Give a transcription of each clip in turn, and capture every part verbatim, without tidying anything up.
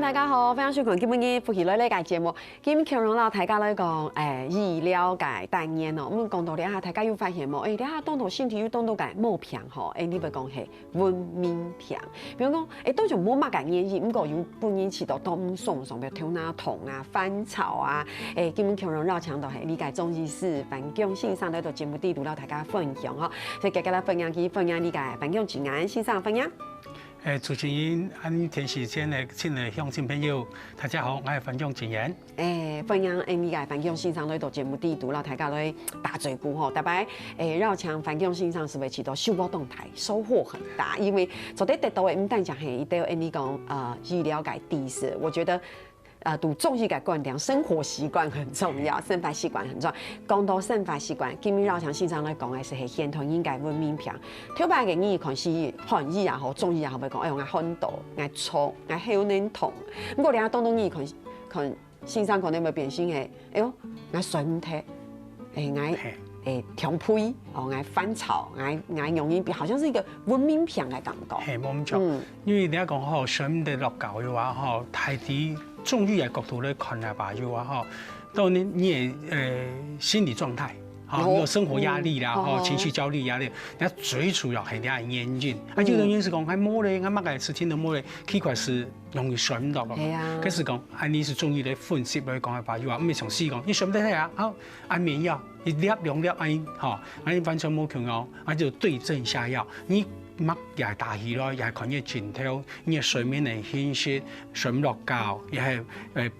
大家好，歡迎收看今晡日福氣來了个節目。今晡日共樣摎大家來講，欸，醫療个單元哦。𠊎講到這下，大家有發現無？欸，這下當多身體有當多个毛病吼，欸，你會講係文明病。比如講，欸，當然無麼个原因，毋過有分人試著當毋爽爽，比如頭那痛啊、煩躁啊，欸，今晡日共樣邀請到係這个中醫師范強先生來到節目裡肚摎大家分享吼。所以，接下來歡迎佢，歡迎這个范強先生，歡迎。 欸，主持人，恁呢電視前个親愛鄉親朋友，大家好，𠊎係范強先生。欸，歡迎𠊎等个范強先生來到節目裡肚，摎大家來打嘴鼓吼。特別，欸，邀請范強先生係會試著收穫當大，收穫很大，因為做得得到个毋單淨係一兜𠊎等講，呃，醫療个知識，我覺得 呃，對中醫个觀點，生活習慣很重要，生活習慣很重要。講到生活習慣，今晡日邀請先生來講个係，係現代人个文明病。頭擺个人看西醫、看醫也好，中醫也好，會講，哎喲，𠊎寒著，𠊎著，𠊎後背痛。毋過，這下當多人看，看先生可能會變成係，哎喲，𠊎睡毋忒，哎，𠊎，嘿。哎，痛背，哦，𠊎煩躁，𠊎，𠊎容易病，好像是一個文明病个感覺。嘿，無毋著。嗯。因為你愛講吼，睡毋得落覺个話吼，大體 中醫个角度來看个話，有啊吼，到你，你个，呃，心理狀態，吼，哦。你有生活壓力啦，嗯。吼，哦。情緒焦慮壓力，那最主要係你个原因。啊，嗯。有个人係講，哎，無咧，𠊎麼个事情都無咧，奇怪係容易睡毋著个嘛。係啊。可是講，啊，你係中醫來分析來講个話，有啊，毋係像西醫講，你睡毋得忒啊，好，安眠藥，一粒兩粒安，吼，安完全無共樣，啊，就對症下藥。你目也打起來，也看你个症頭，你个睡眠个品質，睡毋落覺，也係，呃，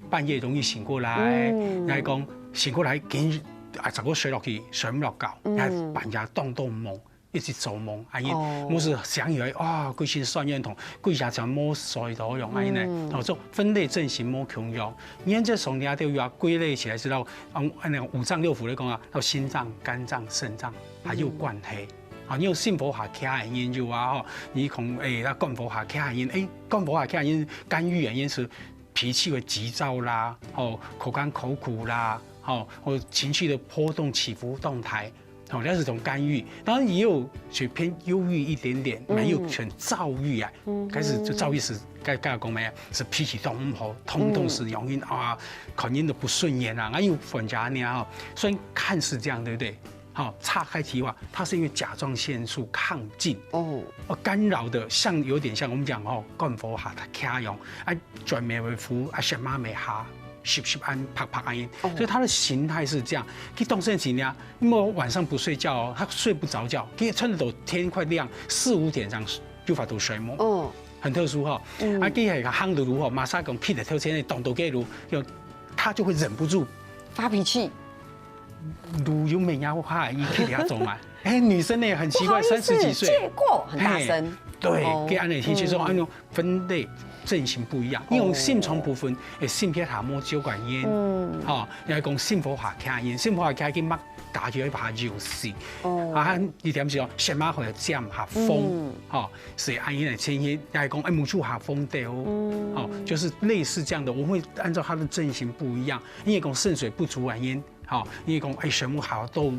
半夜容易醒過來，嗯。也係講醒過來緊，啊，再過睡落去，睡毋落覺，嗯。也係半夜當多夢，一直做夢，哎呀，哦。毋係醒起來，啊，歸身痠軟痛，歸夜就無睡著樣，哎呀，嗯。哦，所以分類症型無共樣。原則上，你都要歸類起來，知道，嗯，那個五臟六腑來講啊，有心臟、肝臟、腎臟，還有關係。嗯。啊，你有心火下徛个人有啊，吼，你可能，哎，那肝火下徛个人，哎，肝火下徛个人，肝鬱个人係 脾氣會急躁啦，吼，口乾口苦啦，吼，或情緒的波動起伏動態，吼，那是種肝鬱。當然也有屬於偏憂鬱一點點，嗯。沒有很躁鬱啊。嗯哼。開始就躁鬱是，該，剛剛講沒有，是脾氣都毋好，通通是容易，嗯。啊，看人都不順眼啊，還有反正恁樣吼。雖然看似這樣，對不對？ 好，岔開題外，它是因為甲狀腺素亢進，哦。呃，干擾的，像有點像我們講吼，肝火下徛樣，啊，轉眉為腹，啊，舌嫲眉下，濕濕安，白白安，哦。所以它的形態是這樣。佢當時呢，因為我晚上不睡覺哦，他睡不著覺，佢甚至到天快亮，四五點這樣就發抖睡目，哦。很特殊哈。嗯。啊，佢還行路路吼，馬上講，去了頭前的當多街路，有，他就會忍不住發脾氣。 路又無恁好行，你去了做麼个？哎，女生呢，很奇怪，不好意思，三十幾歲。借過，很大聲。嘿，對，哦。佢恁樣，其實說，嗯。恁樣分類症型不一樣，哦。因為心臟部分，哎，心血下無相關因，嗯。吼，也係講心火下徛因，心火下徛佢擘大就一把油水，哦。啊，一點是哦，舌嫲會尖下風，嗯。吼，所以恁樣个情形，也係講，哎，目珠下風掉，嗯。吼，就是類似這樣的，我會按照它的症型不一樣，因為講腎水不足原因， 吼，因為講，哎，睡目好都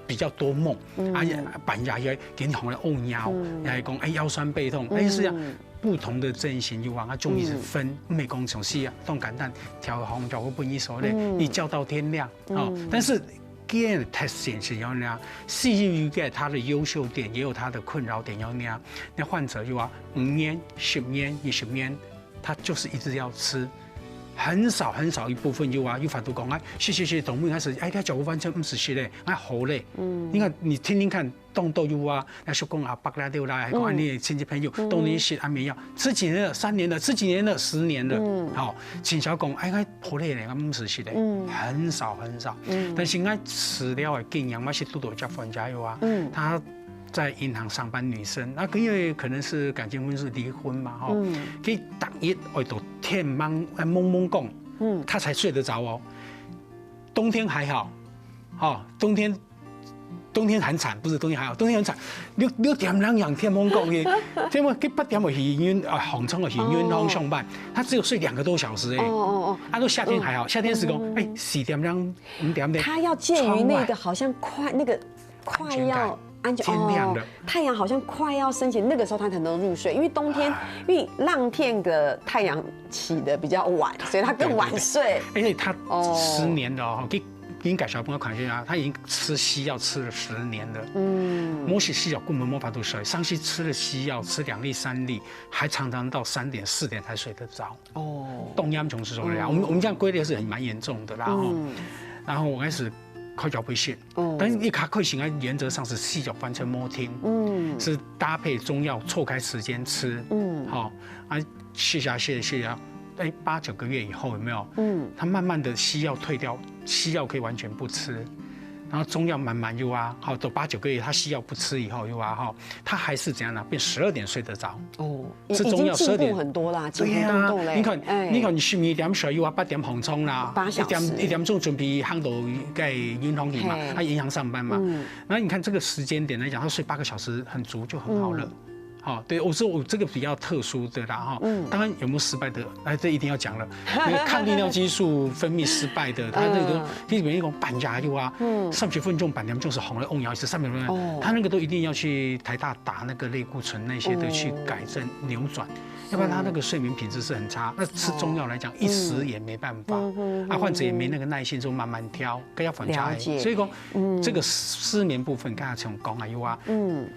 比較多夢，嗯。啊，半夜也經常會屙尿，嗯。也係講，哎，腰痠背痛，嗯。哎，是啊，不同的症型有啊，中醫是分，嗯。毋係講像西醫啊，當簡單，調紅藥或不醫所咧，嗯。一覺到天亮，吼，嗯。但是，佢个特性係恁樣，西醫有佢个優秀點，也有佢个困擾點恁樣，那患者有啊，五年、十年、二十年， 他就是一直要吃，很少很少一部分有啊，有法度講啊，是是是，動物開始，哎，佢腳完全毋使食咧，哎，好咧。嗯。你看，你聽聽看，當多有啊，那叔公阿伯啦，對啦，還有恁樣的親戚朋友，嗯。當多食安眠藥，吃幾年了，三年了，吃幾年了，十年了，嗯。好，盡少講，哎，𠊎好咧咧，𠊎毋使食咧，嗯。很少很少。嗯。但是𠊎治療个經驗，𠊎係堵到一隻患者有啊，嗯。他 在銀行上班女生，那個因為可能是感情婚姻是離婚嘛，吼，嗯。佢逐日愛到天濛，呃，濛濛光，嗯。他才睡得著哦。冬天還好，吼，冬天，冬天很慘，不是冬天還好，冬天很慘，六，六點零仰天濛光去，天濛，佢八點愛去醫院，啊，䟘床愛去醫院，哦。然後上班，他只有睡兩個多小時而已。哦，哦，哦。啊，到夏天還好，嗯。夏天係講，嗯。哎，四點零、五點咧，他要介於那個好像快，那個 快要安全感。天亮了。哦，太阳好像快要升起，那个时候他才能入睡，因为冬天，因为浪天的太阳起得比较晚，所以他更晚睡。而且他哦，失眠了哦，给给你改小朋友看一下，他已经吃西药吃了十年了。嗯，没吃西药根本没法度睡，上次吃了西药，吃两粒三粒，还常常到三点四点才睡得着。哦，动压穷是受不了。我们我们这样归类是很蛮严重的啦哈。然后我开始靠脚背线，哦，但是一开始啊，原则上是西药完全没停，嗯，是搭配中药错开时间吃，嗯，好啊，吃下去吃下，哎，八九个月以后有没有？嗯，他慢慢的西药退掉，西药可以完全不吃，然后中药慢慢有啊，好，都八九个月他西药不吃以后有啊，哈，他还是怎样呢？变十二点睡得着。哦，已已经进步很多啦，进步很多嘞。对呀，你看，哎，你看你十二点睡有啊，八点起床啦，八小时，一点一点钟准备行到个银行去嘛，嘿，啊银行上班嘛。嗯，那你看这个时间点来讲，他睡八个小时很足就很好了。嗯，好，对，我说我这个比较特殊的啦哈。嗯，当然有没有失败的，哎，这一定要讲了。那个抗利尿激素分泌失败的，他那个都，嗯，基本上讲半夜有啊，嗯，三十分钟、半点钟是红了，翁腰是三十分钟，哦，他那个都一定要去台大打那个类固醇那些的去改正扭转，要不然他那个睡眠品质是很差。那吃中药来讲，一时也没办法，嗯，啊，患者也没那个耐心说慢慢挑，更要反加。了解。所以说，嗯，这个失眠部分，刚才从讲啊，有啊，嗯，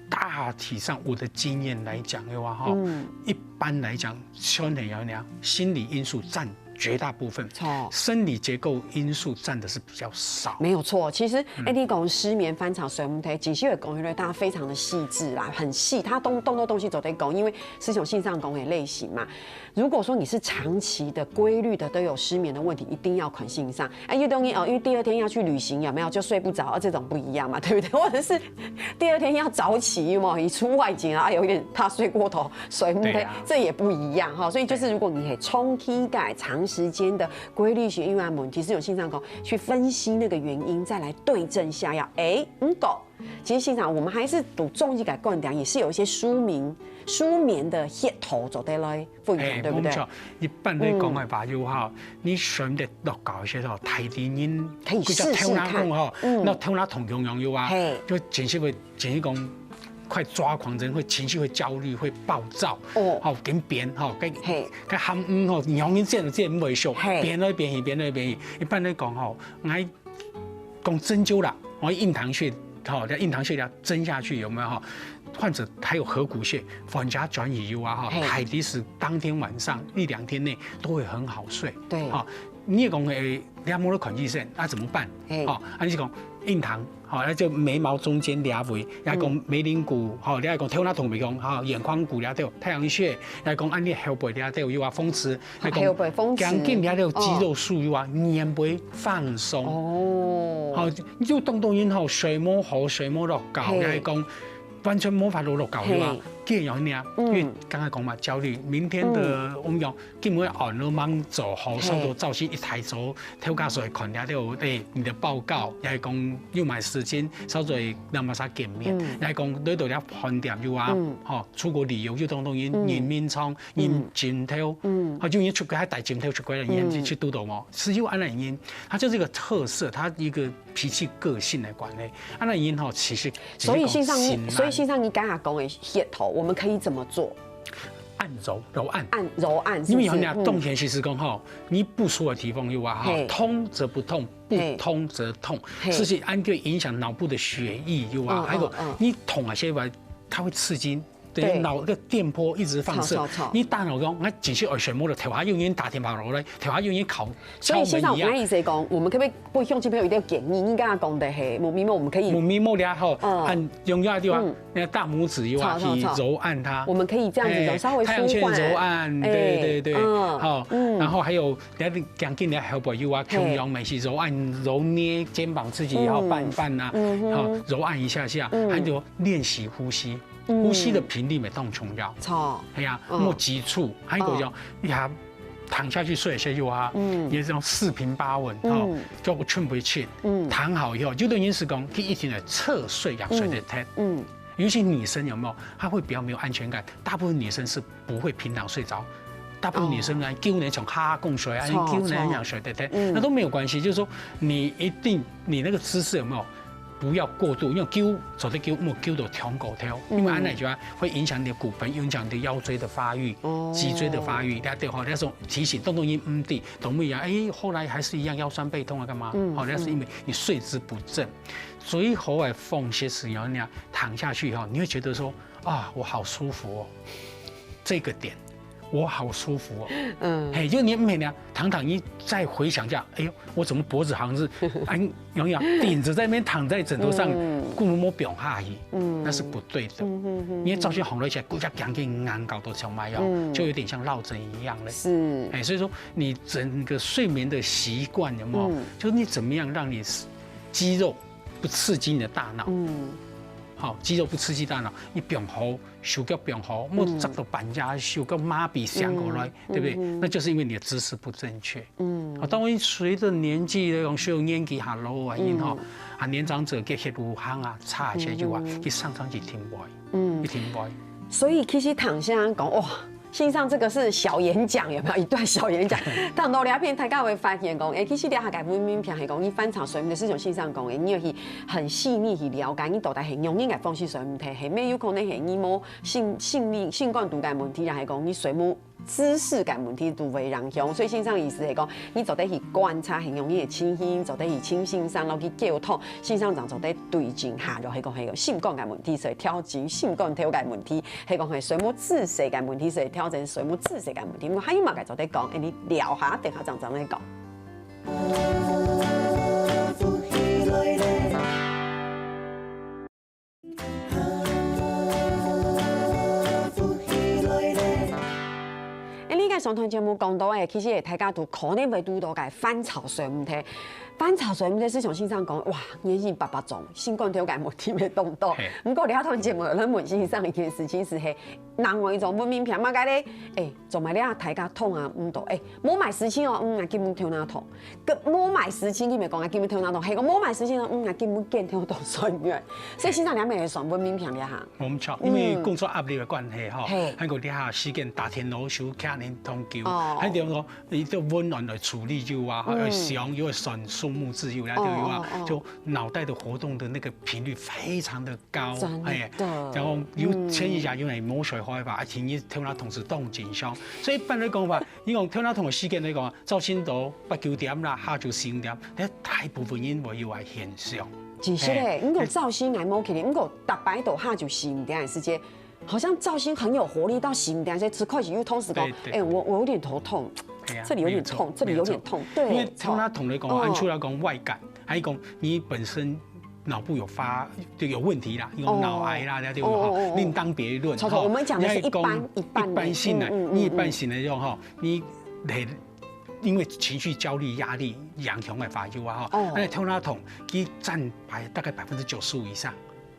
大体上我的经验来讲的话，哈，嗯，一般来讲，像你讲那样，心理因素占绝大部分，错，生理结构因素占的是比较少。没有错，其实，嗯，哎，你讲失眠、翻床、睡不着，其实有讲起来，大家非常的细致啦，很细，他动动作东西都在讲，因为是从性上讲的类型嘛。如果说你是长期的、规律的都有失眠的问题，一定要看先生。哎，有东西哦，因为第二天要去旅行，有没有就睡不着，啊，这种不一样嘛，对不对？或者是第二天要早起，有没有？你出外景啊，有一点怕睡过头，睡不着，对啊，这也不一样哈。所以就是如果你很长期改、长时间的规律性，因为问题是有先生讲去分析那个原因，再来对症下药。哎，嗯，够。其实现场我们还是读中医改观点，也是有一些舒眠、舒眠的穴头做得来分享，哎，对不对？没错，一般来讲的话，有哈，你选择落觉的时候，大体人可以试试看。比较偷懒讲哈，嗯，那偷懒同样样有啊，嘿，就情绪会，情绪讲快抓狂，人会情绪会焦虑，会暴躁，哦，好，跟别人哈，跟嘿，跟他们哈，你容易这样这样会说，嘿，变来变去，变来变去。一般来讲哈，哎，讲针灸啦，哦，印堂穴，好，叫印堂穴要针下去有没有哈？患者还有合谷穴，反甲转移有啊哈，嘿，海迪斯当天晚上一两天内都会很好睡。对，好，你也讲诶，你还没有看医生，那怎么办？嘿，好，啊，你是讲印堂，好，那就眉毛中间两位，也讲眉林骨，好，你也讲头那痛没讲，好，眼眶骨了对，太阳穴，也讲按你后背了对，有啊，风池，还讲后背风池，肩颈了对，肌肉束有啊，肩背放松。哦，好，你就动动音吼，睡眠好，睡眠落觉，嘿，也讲完全没法度落觉，对吧？嘿，这样呢，嗯，因为刚才讲嘛，焦虑，明天的我们讲，今晚按了忙做好，嘿，上头早起一抬头，头家所看了对，哎，你的报告，也讲又买时间，稍微那么啥见面，嗯，也讲对到了饭店有啊，嗯，吼，出国旅游就动动音，嗯，人面仓，人枕头，嗯，好，就人出国还带枕头出国了，人去去堵到无？是有安那人，他就是一个特色，他一个脾气个性的关系。安那人吼，其实所以先生，所以先生，你刚刚讲的穴头，我们可以怎么做？按揉揉按，按揉按，因为有人家冬天其实讲吼，你不舒服的地方有啊哈，痛则不痛，不痛则痛，是是按个影响脑部的血液有啊，还有你痛啊些吧，它会刺激。 等于脑个电波一直放射，你大脑中，那情绪耳水摸了，头下又因打电话落来，头下又因考，所以先生，我跟你说讲，我们可不可以不用这边有一点建议？你刚刚讲的嘿，我明白我们可以，我明白了吼，嗯，按用药的话，嗯，那个大拇指有啊，去揉按它，我们可以这样子揉，哎，稍微舒缓，太阳穴揉按，哎，对对对，嗯，好，嗯，然后还有 你看，讲紧你后背有啊，嘿，同样嘛是揉按、揉捏肩膀自己，然后绊一绊呐，嗯哼，好，揉按一下下，嗯，还有练习呼吸，嗯，呼吸的频率也当重要。错，哎呀，嗯，莫急促，还有一个叫，哦，呀，躺下去睡一下有啊，嗯，也是这种四平八稳，哦，嗯，就不困不去，嗯，躺好以后，就等于是讲，可以一天的侧睡、仰睡的，嗯，尤其女生有没有？她会比较没有安全感，大部分女生是不会平躺睡着。大部分女生呢，哦，几乎连从哈哈共睡啊，错，几乎连仰睡，对不对？嗯，那都没有关系，就是说你一定你那个姿势有没有不要過度，因為勼做得勼，莫勼到傷過頭，因為恁樣就啊會影響你的骨盆，影響你的腰椎的發育、哦脊椎的發育。大家對吼，那時候提醒動動音，嗯，對，懂不一樣？哎，後來還是一樣腰痠背痛啊，幹嘛？嗯，好，那是因為你睡姿不正，所以後來風濕是要那樣躺下去哈，你會覺得說啊，我好舒服哦，這個點。我好舒服哦。嗯，嘿，就你每天躺躺，你再回想一下，哎呦，我怎麼脖子好像是，哎，有沒有頂着在那邊躺在枕頭上，嗯，顧摸摸表下去，嗯，那是不對的。嗯哼哼，因為照去紅了起來，骨架强健硬高都从来要，嗯，就有點像落枕一样了。是，哎，所以说你整个睡眠的习惯有没有？嗯，就是你怎么样让你肌肉不刺激你的大脑？嗯，好，肌肉不刺激大脑，你变好 手腳变好，莫扎到板架，手腳麻痺想过来，对不对？那就是因为你的姿势不正确。嗯，啊，当然随着年纪来讲，随着年纪下落啊，因吼，啊，年长者个血流行啊，差一些就啊，去上上去停位，嗯，去停位。所以其实躺下讲，哇，先生这个是小演讲，有没有一段小演讲？躺到两片，大家会发现讲，哎，其实你还该问问平，系讲你翻查说明的是像先生讲的，你要去很细腻去了解，你到底系用人个方式说明，系咩有可能系你无 性性理性管度个問題，也係講你睡目姿勢个問題都會影響。所以先生意思係講，你做得去觀察形容你个情形，做得去請先生落去溝通，先生正做得對症下藥，係講係有心肝个問題，所以調整心肝頭个問題，係講係睡目姿勢个問題，所以調整睡目姿勢个問題。我還有麼个做得講，哎，你聊下，等下正正來講。 哎，你个上段節目講到，哎，其實大家都可能會堵到个翻炒水問題。翻炒水問題係像先生講，哇，年紀八八種，心肝頭个問題會當多。嘿。毋過，這段節目有人問先生一件事情係，係另外一種問明片麼个咧？哎，做麼个大家通啊，毋到，哎，無買事情哦，嗯，啊，根本頭那痛。 个無買事情，佢咪講啊，根本頭那痛，係講無買事情咯，嗯，啊，根本見頭痛算遠。所以先生，你還沒算問明片了哈。無錯，因為工作壓力的關係哈，嘿。還有你下時間打電腦、手機恁當久，哦。還有講，你就溫暖的處理就啊，嗯。還有想，又會算數目字又來就有啊，哦，哦，哦。就腦袋的活動的那個頻率非常的高，真的。哎，然後有前一下因為無水開吧，而且你頭那痛是當緊張，所以一般來講吧，你講頭那痛的時間來講， 朝晨到八九點啦，下晝四五點，但大部分人會有个現象。其實咧，嘿。你講朝晨還無可能，你講逐擺到下晝四五點个時間，好像朝晨很有活力，到四五點，所以開始又同時講，對，對。哎，我，我有點頭痛，哎呀，這裡有點痛，沒有錯，這裡有點痛，沒有錯。對，因為頭那痛來講，哦。按出來講外感，還有講你本身腦部有發，就有問題啦，有腦癌啦，哦。對不對？哦，哦，哦。另當別論，好，我們講的是一般，哈。一般的，一般性的，嗯，嗯，嗯，你一般性的這種哈，你很 因為情緒焦慮、壓力影響个發育啊，哈，哦。那頭那痛，佢佔百，大概百分之九十五以上。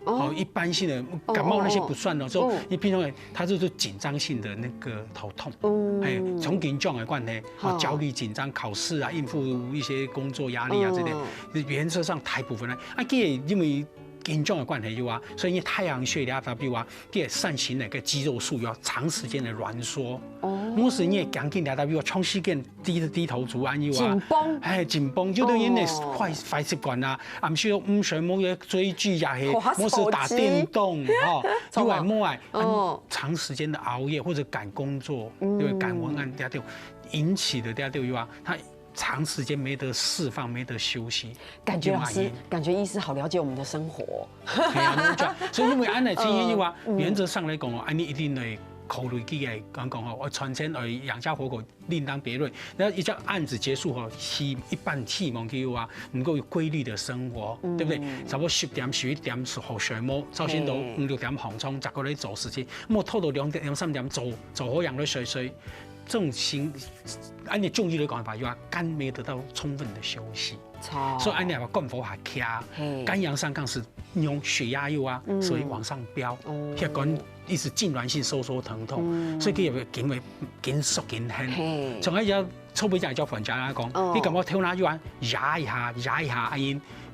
哦。哦，一般性的感冒那些不算哦，哦，哦。就你平常的，它就是緊張性的那個頭痛，嗯。哎，從緊張的關係，哦，好。焦慮、緊張、考試啊，應付一些工作壓力啊之類，嗯。原則上大部分呢，啊，佢也因為緊張的關係有啊，所以你太陽穴了，比如啊， 佢个上身个肌肉束要長時間的攣縮。哦。若是你个頸根了，比如長時間低，低頭族啊，有啊。緊繃。哎，緊繃，就等於你壞，哦。壞習慣啊，啊，毋係，毋係，莫个追劇也係，滑手機。莫是打電動，吼，有啊，莫啊，哦。長時間的熬夜或者趕工作，嗯。對，趕文案，對啊，對，引起的，對啊，對，有啊，它 長時間沒得釋放，沒得休息，感覺老師，有嘛？感覺醫師好了解我們的生活。對啊，沒錯。所以因為恁樣情形的話，嗯，嗯。原則上來講哦，恁樣一定得考慮佢个，剛剛哦，我賺錢而已，養家活口另當別論。那一隻案子結束後，希，一般希望佢有啊，能夠有規律的生活，嗯。對不對？差不多十點、十一點是好睡目，朝晨到，嘿。五六點䟘床，再過來做事情，莫拖到兩點、兩三點做，做好樣來睡睡。 這種情，按照中醫的講法，又要肝沒得到充分的休息，著。所以按照講肝火下徛，嘿。肝陽上亢是用血壓又啊，嗯。所以往上飆，哦。血管一直痙攣性收縮疼痛，嗯。所以佢也會緊會緊縮緊絚。嘿。從而要後尾講叫專家來講，哦。你感覺頭那又啊壓一下壓一下，哎，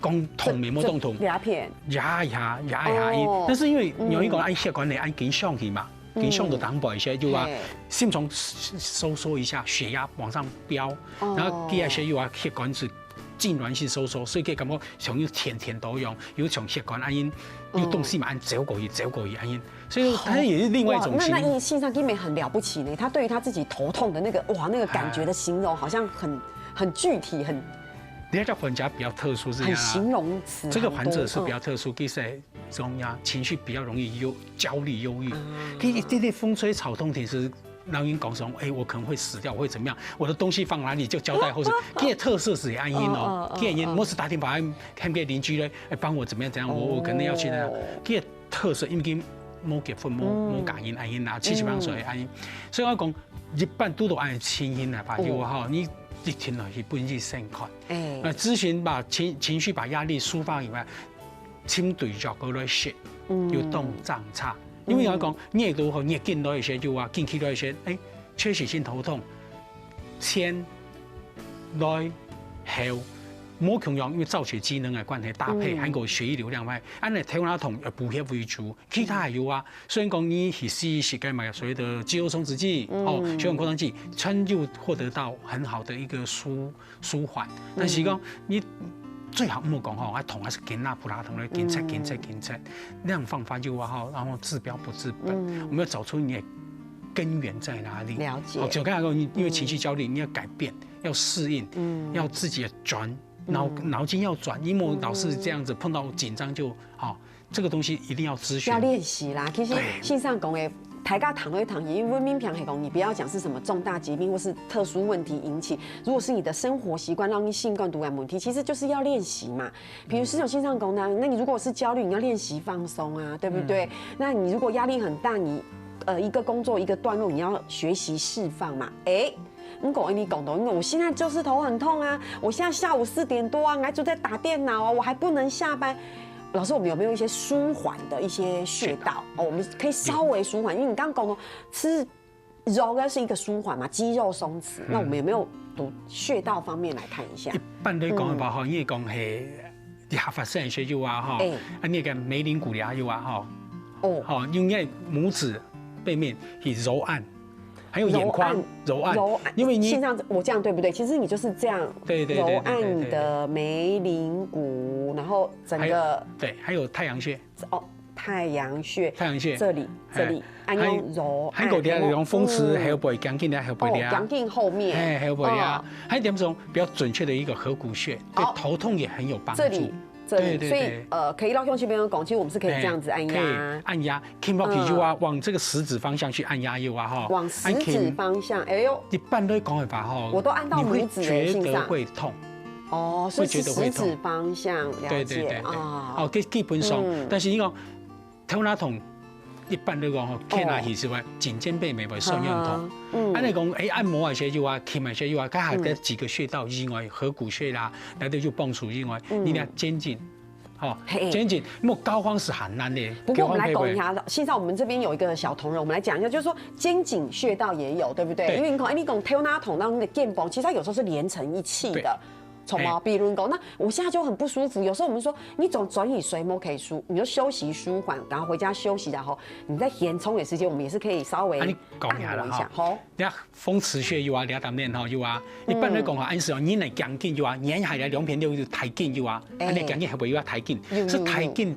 講痛沒無動痛，這，這兩片。壓一下壓一下，哎，哦。但是因為有一個，嗯。哎，血管內哎緊上去嘛，緊上到當背一些，就啊，嘿。 心臟收縮一下，血壓往上飆，哦。然後第二些又啊血管子痙攣性收縮，所以佢感覺像有天天都有，有像血管恁樣，有東西嘛恁走過去，走過去恁樣，所以它也是另外一種情。哇，那那醫生根本很了不起呢，他对于他自己头痛的那个哇那个感觉的形容，好像很很具体，很你看这患者比较特殊是这很样啊，形容词，这个患者是比较很多特殊，其实中呀，情绪比较容易忧焦虑、忧郁。啊其实这些风吹草动，其实老人讲说，哎，我可能会死掉，我会怎么样？我的东西放哪里就交代后事。这些特色是安因哦嗯嗯嗯，这原因，嗯我是打电话喊别邻居咧，哎，帮我怎么样怎样，我我可能要去那样哦。这些特色，因为跟某结婚、某某感应安因啊，七七八岁安因，所以我讲一般都都安情形来吧，有哈，你一听了去不去先看。哎那，咨询把情情绪、把压力抒发以外，请对药膏来食，嗯有动涨差。因为有人讲，你也都好，你也见到一些就啊，近期到一些，哎，缺血性头痛，前、来、后，无共样，因为造血机能的关系搭配，嗯还有血液流量嘛，安尼头那痛要补血为主，其他还有啊。虽然讲你去西医个嘛，所谓的肌肉松弛剂，哦，血管扩张剂，全就获得到很好的一个舒舒缓。但是讲你最好莫讲吼，啊痛还是紧啊，普拉疼咧，紧切紧切紧切，那样方法就啊吼，然后治标不治本。我们要找出你的根源在哪里。了解哦，就刚才说，你因为情绪焦虑，你要改变，要适应，要自己转脑脑筋要转，因为我老是这样子碰到紧张就好，这个东西一定要咨询要。练习啦。其实对线上讲的，大家谈一谈，因为文明平来讲，你不要讲是什么重大疾病或是特殊问题引起，如果是你的生活习惯让你性冠毒感问题，其实就是要练习嘛。比如是有线上功能，那你如果是焦虑，你要练习放松啊，对不对？那你如果压力很大，你呃一个工作一个段落，你要学习释放嘛。哎，如果你讲到，因为我现在就是头很痛啊，我现在下午四点多啊，我还就在打电脑啊，我还不能下班。老师，我们有没有一些舒缓的一些穴道？哦，我们可以稍微舒缓，因为你刚刚讲到吃肉，那是一个舒缓嘛，肌肉松弛。那我们有没有从穴道方面来看一下一？般来讲个话吼，你讲系下发生个穴位啊吼，哎啊你个眉灵骨啊有啊吼，哦，吼，用你个拇指背面去揉按，还有眼眶按，揉按，揉按，因为你现在我这样对不对？其实你就是这样，对对对对对揉按你的眉灵骨，然后整还有个对，还有太阳穴，哦太阳穴，太阳穴这里这里，按还用揉按，还有个用风池嗯后背，将近个后背哦，啊将，近后面，哎，后背啊哦，还有点这种比较准确的一个合谷穴，对好头痛也很有帮助。这里这里，对对所以对呃，可以绕胸这边讲，其实我们是可以这样子按哎可以压，按压，轻薄去就啊，往这个食指方向去按压有啊哈，往食指方向，哎呦，一般都会讲的吧哈，我都按到拇指了你会觉信上得会痛，哦，所以是会觉得会痛食指方向，了对对对对，解啊，哦，基基本上嗯，但是你讲头那痛，一般都讲吼，看下去是会颈肩背没会酸痛痛。嗯按理讲，哎，按摩啊些有啊，轻啊些有啊，刚好在几个穴道以外，合谷穴啦，那就就帮助以外，你那肩颈，吼，嘿肩颈，因为膏肓是很难的。不过我们来讲一膏肓配合下，现在我们这边有一个小铜人，我们来讲一下，就是说肩颈穴道也有，对不对？对因为你看，哎，你讲头那痛，然后你的肩膀，其实它有时候是连成一气的。对什么？比如你讲，那我现在就很不舒服。有时候我们说，你总转移睡眠可以舒，你就休息舒缓，然后回家休息，然后你在填充的时间，我们也是可以稍微啊你讲一下啦按摩一下，吼吼。你看风池穴有啊，两点点吼有啊，一般来讲啊，按时哦，你那肩颈有啊，你还来两片六就抬颈有啊，哎啊你肩颈还会有啊抬颈有，是有抬颈。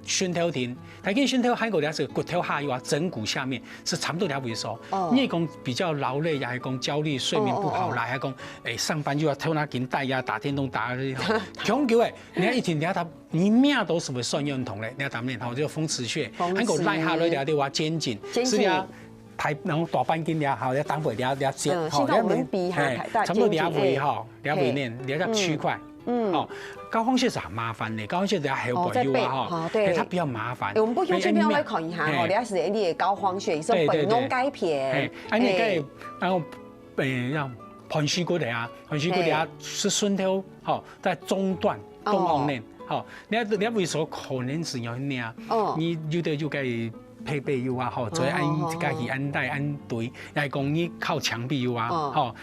胸头挺，抬颈胸头还有个是骨头下有啊，枕骨下面是差不多了位所。哦你也讲比较劳累呀，还讲焦虑、睡眠不好啦，哦哦还讲哎上班又要偷拿紧带呀，打电动打的，穷久哎，你看一天你要打，你命都是不是算运动嘞？你要打面头就风池穴，风池还有赖下来的对哇肩颈，肩颈是呀，抬然后大半斤呀，好要打不了了肩，嗯，好现在我们比哈，哎抬大差不多两肩颈位哈，两位面，你要去块。嗯哦，膏肓穴是很麻烦的，膏肓穴得还有哦在背有啊哈，好对哎，它比较麻烦。哎，我们不用去哎边来看一下吼，哎你要是你的膏肓穴，是对对对本能改变，哎，啊你可以哎，然后哎让盘膝骨的啊，盘膝骨的啊，是孙头好在中段中央呢，好，你要你要为所可能是要那样，哦你有的就可以配备有啊，好，所以按哦自家去按带按对，来讲你靠墙壁有啊，哦好，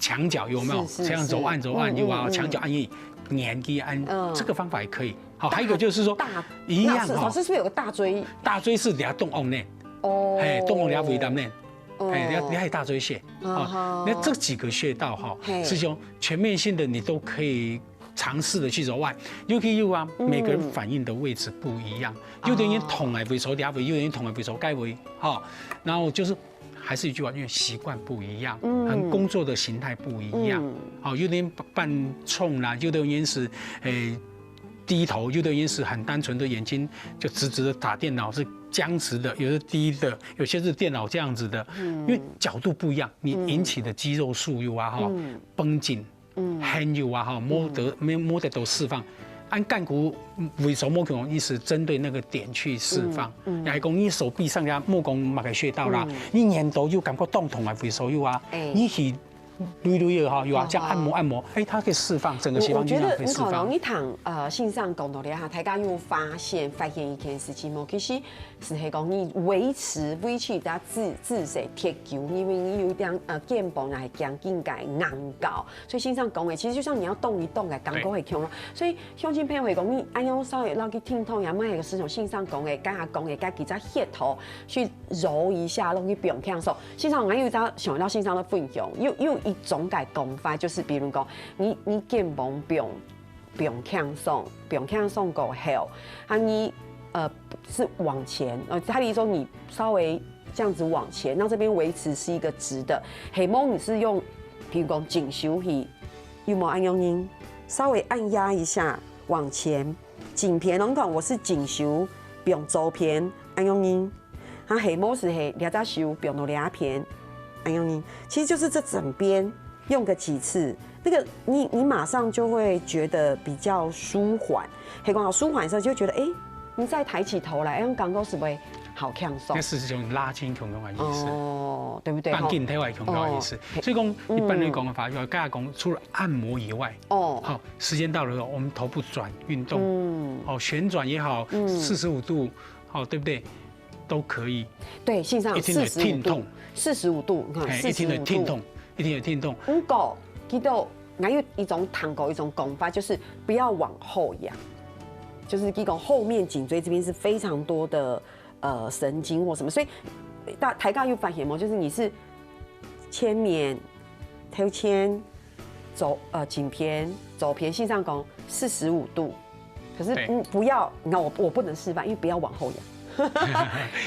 墙角有没有？是是这样揉按是揉按有啊，嗯嗯嗯墙角按一年纪按嗯，这个方法也可以。好，还有一个就是说大一样哈老师老师，是不是有个大椎？大椎是两动翁呢，哦，嘿，动翁两尾当呢，哦嘿，你要你还有大椎穴啊啊哈，那这几个穴道哈，嘿是用全面性的，你都可以尝试的去揉按，尤其又啊，每个人反应的位置不一样，有的人痛个位所这位，有的人痛个位所该位，哈，然后就是还是一句话，因为习惯不一样，嗯，工作的形态不一样，嗯，好，有的人半冲啦，有的人是诶。低头，有的人是很单纯的眼睛就直直的打电脑，是僵直的，有的低的，有些是电脑这样子的，因为角度不一样，你引起的肌肉束又啊哈，绷紧，很有啊哈，摸得没摸得到释放。按筋骨位所摸可能意思针对那个点去释放，也还讲你手臂上呀，摸讲哪个穴道啦，你眼头就感觉痛痛啊，位所有啊，你去。 微微的哈，有啊，这样按摩按摩，哎，它可以释放，整个斜方肌上可以释放。我我觉得很好咯，你听呃先生讲到了哈，大家有发现发现一件事情无？其实是系讲你维持维持在姿姿势忒久，因为你有点呃肩膀啊，系肩颈个硬高，所以先生讲的，其实就像你要动一动个感觉会强咯。所以乡亲朋友会讲，你哎呦稍微落去听听呀，买个师兄先生讲的，刚刚讲的，该几只穴头去揉一下，落去放轻松。 先生，我有一张想到先生的分享，有有一种个讲法，就是比如讲，你你肩膀放放轻松，放轻松过后，啊你呃是往前，呃，他的意思说你稍微这样子往前，让这边维持是一个直的，黑猫你是用，比如讲颈收去，有没有按用音？稍微按压一下往前，颈片，你看我是颈收放左片，按用音。 啊，黑毛是黑，两只手放到两片，哎呦你，其实就是这整边用个几次，那个你你马上就会觉得比较舒缓。黑光好舒缓的时候，就觉得哎，你再抬起头来，用刚刚是不是好看松？那事实上拉筋共样的意思，哦，对不对？半径推外共样的意思。所以讲，一般来讲的话，要跟他讲，除了按摩以外，哦，好，时间到了，我们头部转运动，嗯，哦，旋转也好，四十五度，好，对不对？ 都可以。对，线上一定有四十五度，挺痛，四十五度，你看，嘿，一定有挺痛，一定有挺痛。如果记得，还有一种糖果，一种讲法，就是不要往后仰，就是这个后面颈椎这边是非常多的呃神经或什么，所以大大家有发现吗？就是你是前面、头前、左呃颈片、左片，线上讲四十五度。 可是对，嗯，不要，你看我我不能示范，因为不要往后仰。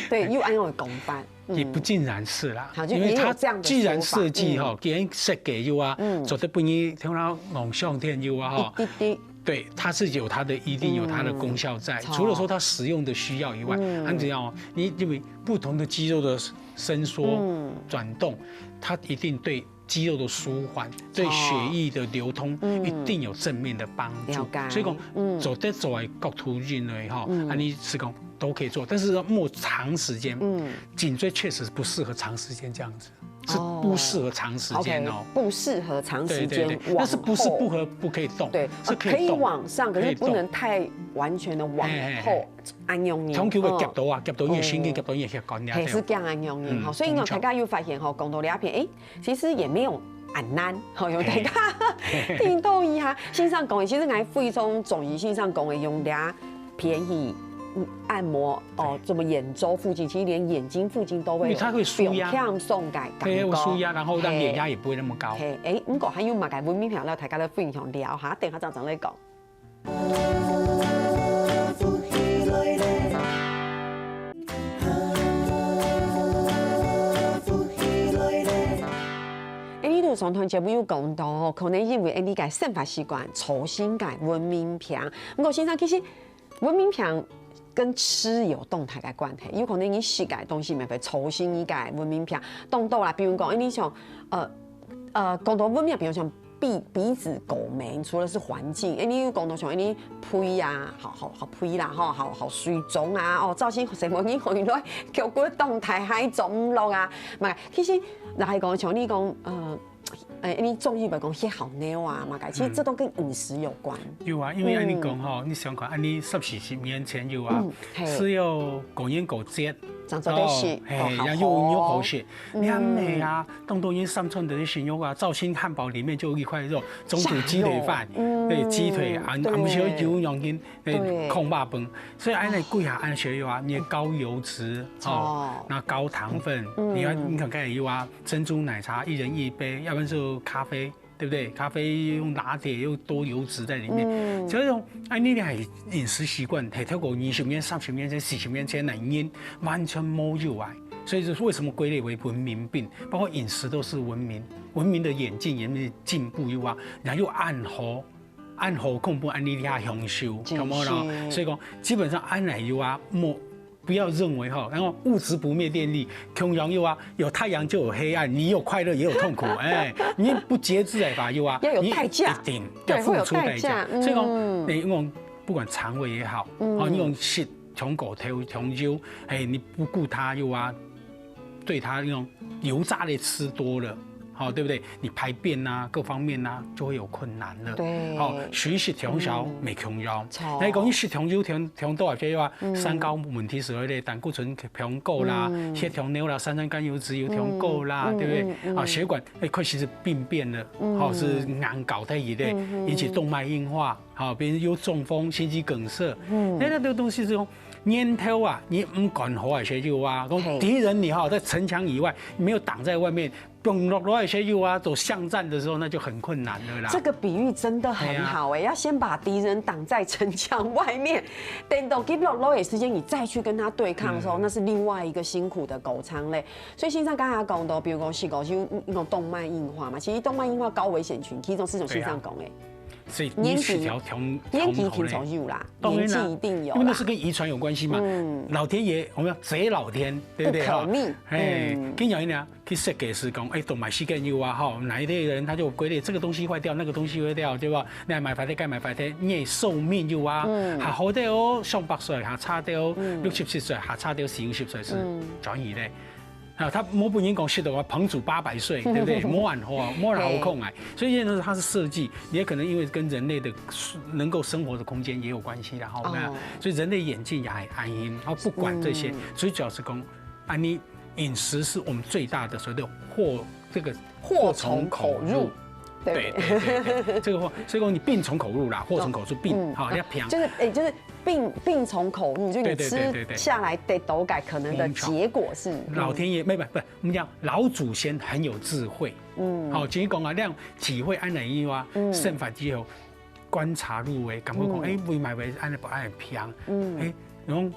对，又按照公办，嗯，也不尽然是啦，好，就也有这样的说法，因为它既然设计哈，既然设计有啊，嗯，做得不你听到往上天有啊哈，一滴滴，对，它是有它的一定有它的功效在。除了说它使用的需要以外，嗯，很重要哦，你因为不同的肌肉的伸缩、转动，它一定对 肌肉的舒缓，对血液的流通一定有正面的帮助。了解，所以讲，嗯，做得做个角度认为哈，嗯，啊，你是讲都可以做，但是要莫长时间，嗯，颈椎确实不适合长时间这样子，是不适合长时间哦。OK，不适合长时间，对对对，但是不是不合不可以动，对，是可以动，可以往上，可是不能太完全的往后，哎哎哎，按用力，长久个夹到啊，夹到你的神经，夹到你的血管，也是这样按用力哈。所以呢，大家有发现哈，讲到这片，哎， 其实也没有很难，好，有大家听懂一下。先生讲的，其实来非常中医，先生讲的用这便宜按摩哦，什么眼周附近，其实连眼睛附近都会有，因为它会舒压，放松感，对，会舒压，然后让眼压也不会那么高。嘿，哎，不过还有嘛，个文明聊聊，大家来分享聊哈，等下再再来讲。 哎，你都上段节目有讲到吼，可能因为哎你个生活习惯、操心个文明病。不过先生，其实文明病跟吃有动态个关系，有可能你食个东西，咪会操心你个文明病。当多啦，比如讲，哎，你像呃呃，讲到文明病，比如像 鼻鼻子、过敏，除了是环境，哎，你有讲到像哎，你鼻啊，好好好鼻啦，吼，好好水肿啊，哦，造成什么你回来，脚骨动态还走唔落啊，嘛，其实来讲，像你讲，呃，哎，你中医来讲，歇好尿啊，嘛，其实这都跟饮食有关。有啊，因为按你讲吼，你想看，按你十四十年前有啊，嗯，嘿，是有过年过节，正做得食，哦，嘿，哦，好，也有肉好食，嗯，你还没啊， 当多人三餐都是食肉啊，早先汉堡里面就有一块肉，中途鸡腿饭，下肉，嗯，对，鸡腿，啊，对，啊，不是有牛羊筋，对，对，控肉饭，所以按呢贵啊，按呢食肉啊，你的高油脂，哦，哦，那高糖分，嗯，你看，你看刚才有啊，珍珠奶茶一人一杯，要不然就咖啡，对不对？咖啡用拿铁又多油脂在里面，嗯，所以说，哎，你的饮食习惯，嘿，透过二十年、三十年前、四十年前的人完全没有啊。所以就是为什么归类为文明病，包括饮食都是文明，文明的演进、文明的进步又啊，然后又暗好，暗好恐怖，安利下享受，懂不啦？所以讲，基本上安奶油啊，莫不要认为哈，然后物质不灭电力，穷阳又啊，有太阳就有黑暗，你有快乐也有痛苦，哎，你不节制哎吧，又啊，要有代价，你一定要付出代价。对，会有代价，所以讲，嗯，你用不管肠胃也好，嗯，哦，你用食从狗头从油，哎，你不顾它又啊，对它那种油炸类吃多了。好，对不对？你排便呐、各方面呐、就会有困难了。对，好，水食从小没穷腰。那讲你食从油从从多少些话，三高问题是会嘞，胆固醇从高啦，血从高啦，三酸甘油酯油从高啦，对不对？啊，血管哎开始是病变了，好，是难搞在一类，引起动脉硬化，好，比如有中风、心肌梗塞，那那个东西是用念头啊，你唔管好还是有啊，讲敌人你哈在城墙以外，没有挡在外面， 崩落落来，谁有啊，走巷战的时候，那就很困难了啦。这个比喻真的很好哎，要先把敌人挡在城墙外面，等到佢落落的时间，你再去跟他对抗的时候，那是另外一个辛苦的过程嘞。所以先生刚才讲到，比如讲是讲是那种动脉硬化嘛，其实动脉硬化高危险群，其中是从先生讲的，所以你是条条年纪一定有啦，当然啦，年纪一定有啦，因为那是跟遗传有关系嘛。老天爷，我们要贼老天，对不对？不可逆，哎，跟你讲一讲。 去设计师讲，哎，动脉时间有啊，吼，哪一类人他就有规律，这个东西坏掉，那个东西坏掉，对吧？你买发的该买发的，你的寿命有啊，还好的哦，上百岁还差的哦，六七十岁还差的哦，四五十岁是转移的。啊，他莫不人讲是的话，彭祖八百岁，对不对？没完吼，没人好控哎，所以因为它是设计，也可能因为跟人类的能够生活的空间也有关系啦，哈。那所以人类演进也很安心，然后不管这些，所以主要是讲，啊，你饮食是我们最大的所谓的祸，这个祸从口入。对对对对，这个祸，所以说你病从口入啦，祸从口出病，好，要平，就是哎，就是病病从口入，就你吃下来的口感可能的结果是老天爷没不不，我们讲老祖先很有智慧，嗯，好，其实讲啊，让体会安然以外，生活之后。 观察入微，感觉讲，哎，为买为安尼不安平，哎，然后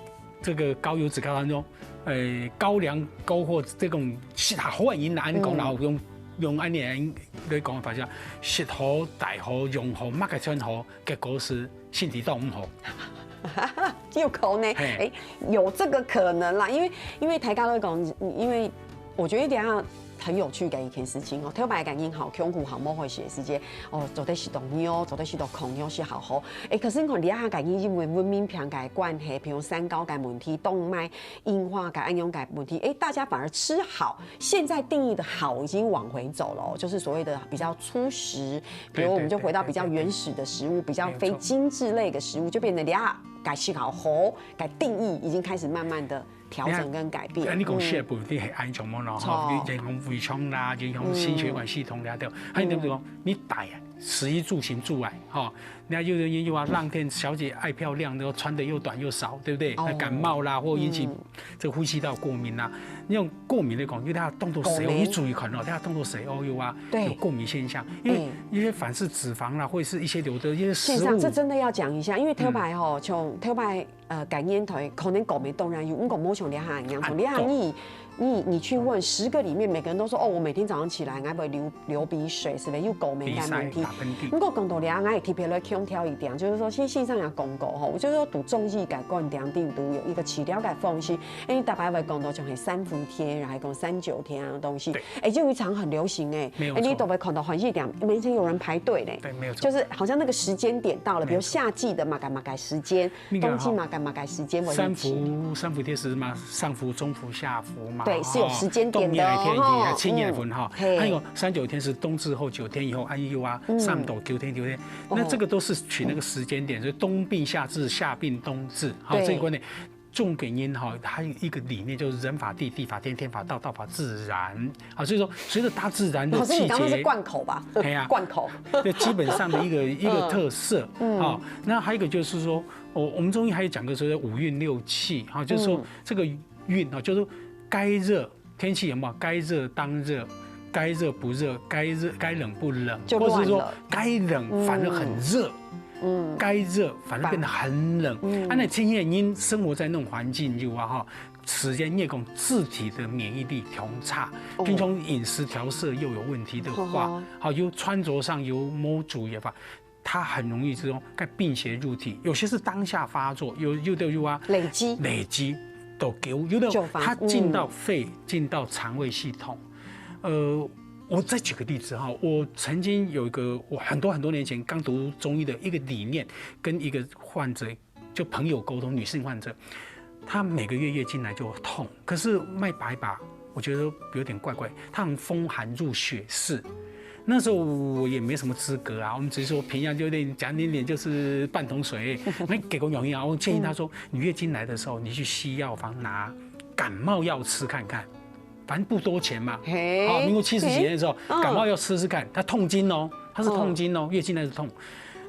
这个高油脂高糖中，呃，高粱高或这种是好原因啦，安尼讲，然后用用安尼来讲法，叫食好、戴好、用好、买个穿好，结果是身体都唔好。有可能，哎，有这个可能啦，因为因为大家都讲，因为我觉得等下。 很有趣的一件事情哦，頭擺个人吼，窮苦好無好些時節，哦，做得食到肉，做得食到炕肉是好好。哎，可是你看，這下个人因為文明病个關係，比如三高个問題、動脈硬化个恁樣个問題，哎，大家反而吃好。現在定義的好已經往回走了，就是所謂的比較粗食，比如我們就回到比較原始的食物，比較非精緻類的食物，就變成這下个食好好个定義已經開始慢慢的 調整跟改變。你講食个部分係安全無咯？吼，影響胃腸啦，影響心血管系統啦，對。還有就是講，你戴啊，食衣住行住啊，吼，你看有的人又啊，浪漫小姐愛漂亮，然後穿的又短又少，對不對？那感冒啦，或引起這呼吸道過敏啦，那種過敏的講，因為大家動作誰哦，你注意看哦，大家動作誰哦有啊，有過敏現象，因為一些反式脂肪啦，或者是一些有的一些食物，這真的要講一下，因為頭擺吼，從頭擺 呃，个年代可能過敏當然有，毋過無像這下恁樣。像這下你，你，你去問十個裡面，每個人都說，哦，我每天早上起來，𠊎會流，流鼻水，係毋係？有過敏个問題。鼻塞、打噴嚏。毋過講到這，𠊎也特別來強調一點，就是說，其實先生也講過吼，就是說，對中醫个觀點，對，對有一個治療个方式，因為大家會講到像係三伏天，然後還講三九天啊東西，對。哎，就有一場很流行哎，沒有錯。哎，你都會看到很熱點，每天有人排隊嘞，對，沒有錯。就是好像那個時間點到了，比如夏季的嘛，幹嘛改時間。 冬季嘛，幹嘛改時間為三伏，三伏天是嘛，上伏、中伏、下伏嘛，對，是有時間點的哦，冬天、天氣、七月份哈，還有三九天是冬至後九天以後，安有啊，上到九天、九天，那這個都是取那個時間點，所以冬病夏治，夏病冬治，哈，這個觀念。中國人哈，還有一個理念就是人法地，地法天，天法道，道法自然。 啊，所以說隨著大自然的季節，老師，你剛剛是灌口吧？哎呀，灌口。這基本上的一個一個特色啊。那還有一個就是說，我我們中醫還有講個所謂的五運六氣哈，就是說這個運啊，就是說該熱天氣有沒有？該熱當熱，该热不热，该热该冷不冷，就或者是说乱了。该冷反而很热，嗯，该热反而变得很冷。嗯，啊，那现在您生活在那种环境就啊哈，时间你讲自体的免疫力强差，哦，平常饮食调摄又有问题的话，好，有穿着上有某种也法，它很容易这种在病邪入体，有些是当下发作，有有的有啊累积累积都给有的就发它进到肺，进到肠胃系统。呃，我再举个例子哈，我曾经有一个我很多很多年前刚读中医的一个理念，跟一个患者就朋友沟通，女性患者，她每个月月经来就痛，可是脉把一把，我觉得有点怪怪，她很风寒入血势。那时候我也没什么资格啊，我们只是说平常就有点讲点点，就是半桶水。那给个原因啊，我建议她说，你月经来的时候，你去西药房拿感冒药吃看看，反正不多钱嘛。嘿，好，民国七十几年的时候，感冒药吃吃看，它痛经哦，它是痛经哦，月经来是痛，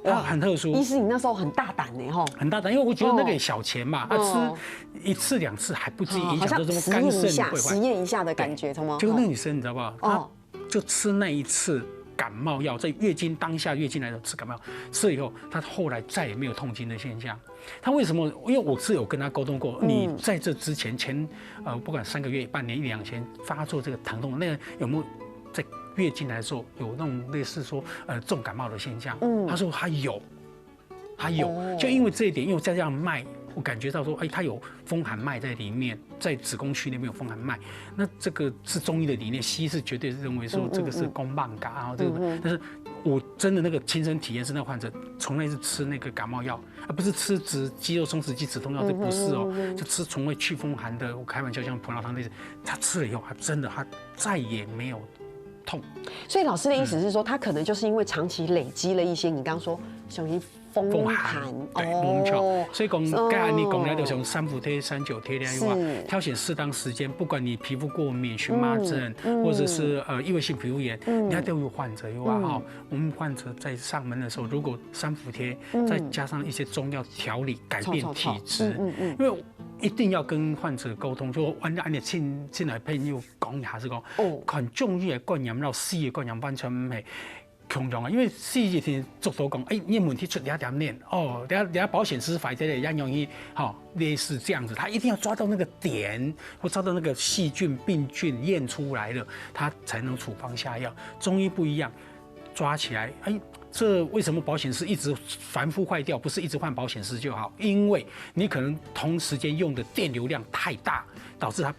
它很特殊。医师，你那时候很大胆呢，吼。很大胆，因为我觉得那个也小钱嘛，啊，吃一次两次还不至于影响到什么肝肾坏坏。实验一下的感觉，什么？结果那女生你知道不好？她就吃那一次感冒药，在月经当下月经来的吃感冒药，吃了以后，她后来再也没有痛经的现象。她为什么？因为我是有跟她沟通过，你在这之前前呃，不管三个月、半年、一两年前发作这个疼痛，那个有没有在月经来的时候有那种类似说呃重感冒的现象？嗯，她说她有。她有，就因为这一点，因为再加上脉，我感觉到说，哎，她有风寒脉在里面，在子宫区那边有风寒脉，那这个是中医的理念，西医是绝对是认为说这个是公棒感啊，这个，但是我真的那个亲身体验是，那患者从来是吃那个感冒药，而不是吃止肌肉松弛剂止痛药，这不是哦，就吃从未祛风寒的，我开玩笑像葡萄糖类似，他吃了以后，他真的他再也没有痛。所以老师的意思是说，他可能就是因为长期累积了一些，你刚刚说像一些风寒，风寒，对，没错。所以讲，刚才你讲了，就像三伏贴、三九贴的话，挑选适当时间，不管你皮肤过敏、荨麻疹，或者是呃异位性皮肤炎，你要都有患者有啊哈。我们患者在上门的时候，如果三伏贴，再加上一些中药调理，改变体质，因为一定要跟患者沟通，说按按你进进来朋友讲一下，是讲，哦，看中医的观念，然后西医的观念完全唔系。 共樣啊，因為西醫一定做到講，哎，你問題出這點點，哦，這這保險絲壞掉了，要容易，哈，類似這樣子，他一定要抓到那個點，或抓到那個細菌、病菌驗出來了，他才能處方下藥。中醫不一樣，抓起來，哎，這為什麼保險絲一直反覆壞掉？不是一直換保險絲就好，因為你可能同時間用的電流量太大，導致它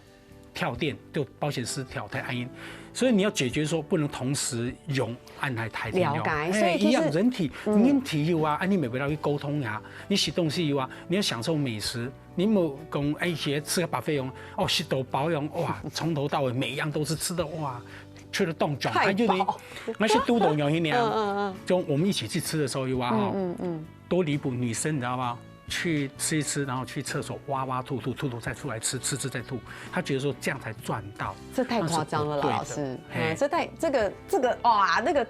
跳電，就保險絲跳太暗音。所以你要解决說不能同時用暗海台电用。了解，所以其实一样，人体，人体有啊，啊，你没必要去沟通呀，你食东西有啊，你要享受美食，你莫讲哎，一些吃个buffet用，哦，食到饱用，哇，从头到尾每一样都是吃的，哇，吃的动种，太饱，那是都懂有一年，嗯嗯嗯，就我们一起去吃的时候有啊，哈，嗯嗯嗯，多弥补女生，你知道吗？ 去吃一吃，然后去厕所哇哇吐吐吐吐再出来吃，吃吃再吐，他觉得说这样才赚到，这太夸张了啦，老师。哎，这太这个这个哇，那个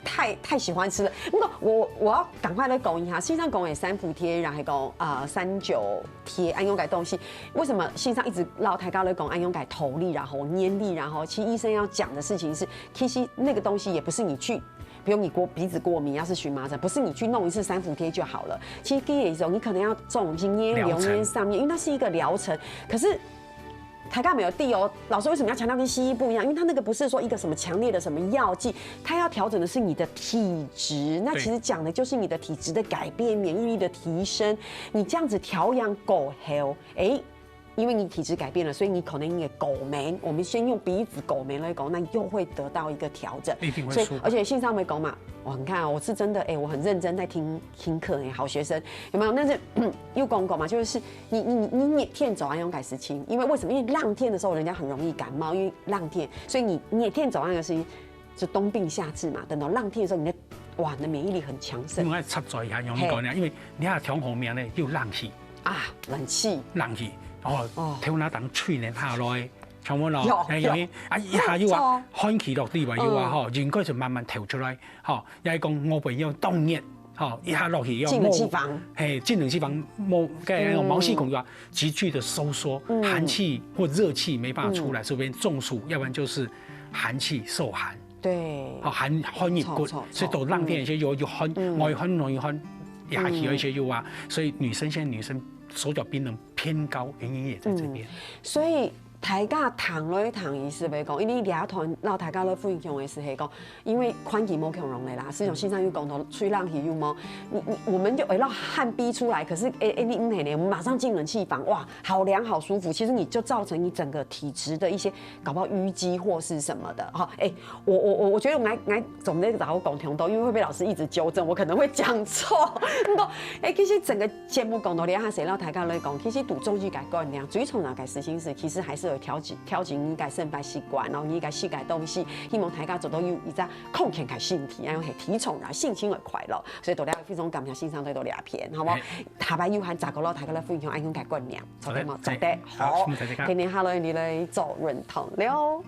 太太喜欢吃了。不过我我要赶快来讲一下，实际上讲的三伏贴，然后讲啊三九贴，安用改东西，为什么实际上一直老太高来讲安用改头力，然后黏力，然后其实医生要讲的事情是，其实那个东西也不是你去 比如你过鼻子过敏，要是荨麻疹，不是你去弄一次三伏贴就好了。其实第一种，你可能要种一些捏、流、捏上面，因为那是一个疗程。可是台大没有地哦，老师为什么要强调跟西医不一样？因为它那个不是说一个什么强烈的什么药剂，它要调整的是你的体质。那其实讲的就是你的体质的改变、免疫力的提升。你这样子调养过后，哎， 因为你体质改变了，所以你可能你的过敏，我们先用鼻子过敏来讲，那又会得到一个调整。一定会舒缓。所以而且线上没讲嘛，我很看啊，我是真的，哎，我很认真在听听课，哎，好学生有没有？但是又讲过嘛，就是你你你你天早上用改事情，因为为什么？因为浪天的时候，人家很容易感冒，因为浪天，所以你你天早上个事情是冬病夏治嘛。等到浪天的时候，你的哇，你的免疫力很强盛。另外插嘴一下，容易讲呢，因为你看天后面呢有冷气，啊，冷气，冷气，哦，哦，头那当吹呢下来，全部咯，有哎，有有啊，一下又啊，没错，寒气落地嘛，又啊，嗯，吼，人个就慢慢透出来，吼，也是讲我朋友当热，吼，一下落去要进冷气房，嘿，进冷气房，毛，该那种毛细孔又啊，急剧的收缩，嗯，寒气或热气没办法出来，嗯，这边中暑，要不然就是寒氣受寒，對，哦，寒寒入骨，著著所以到冷天个時候有有寒，嗯外寒內寒，也起了一些油啊，所以女生現在女生手腳冰冷偏高，原因也在這邊。所以大家談來談去係講，因為這段摎大家來分享个係講，因為環境無共樣个啦，實際上先生有講到吹冷氣有無？你你我們就哎讓汗逼出來，可是哎哎你嗯嘿呢，我們馬上進冷氣房，哇，好涼好舒服。其實你就造成你整個體質的一些搞不好淤積或是什麼的哈。哎，我我我我覺得我們來來總在找我講挺多，因為會被老師一直糾正，我可能會講錯。不過哎，其實整個節目講到這下，先摎大家來講，其實堵中醫个觀念，最重要个事情係，其實還是有調節調節你个生活習慣，然後你个食个東西，希望大家做到有一隻康健个身體，然後係提倡啊，心情會快樂。所以大家非常感謝先生對到這片，好無？下擺有閒再過摎大家來分享恁樣个觀念，做得無？做得。好，今日下來你來做運動了。